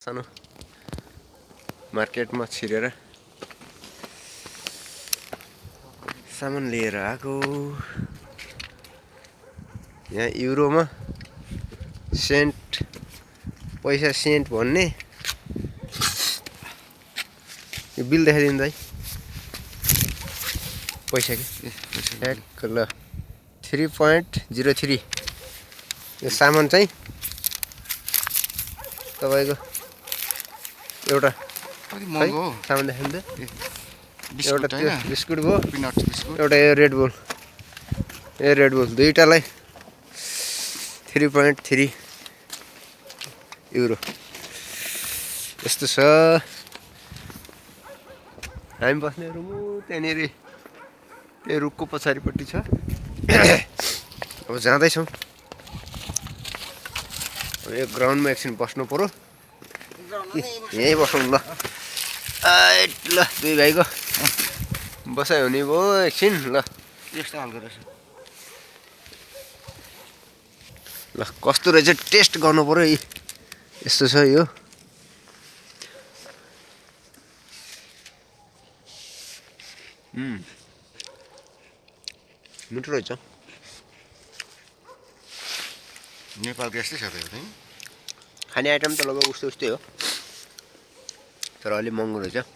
सानो मार्केटमा छिरेर सामान लिएर आएको। यहाँ युरोमा सेन्ट पैसा सेन्ट भन्ने यो बिल देखाइदिनु दाइ पैसा कि ठ्याक्क ल 3.03 यो सामान चाहिँ तपाईको एउटा महँगो हो सामान देखाइदिनु त एउटा त्यो बिस्कुट भयो पिनट बिस्कुट एउटा यो रेड बुल दुईटालाई 3.3 युरो यस्तो छ। हामी बस्ने रुम त्यहाँनिर त्यो रुखको पछाडिपट्टि छ। अब जाँदैछौँ। यो ग्राउन्डमा एकछिन बस्नु पर्यो। यहीँ बसौँ ल। ल दुई भाइको बसाइ हुने भयो एकछिन ल। यस्तो खालको रहेछ ल कस्तो रहेछ टेस्ट गर्नु पर्यो। यस्तो छ यो मिठो रहेछ। नेपालको यस्तै छ त यो चाहिँ खाने आइटम त लगभग उस्तै हो तर अलि महँगो रहेछ।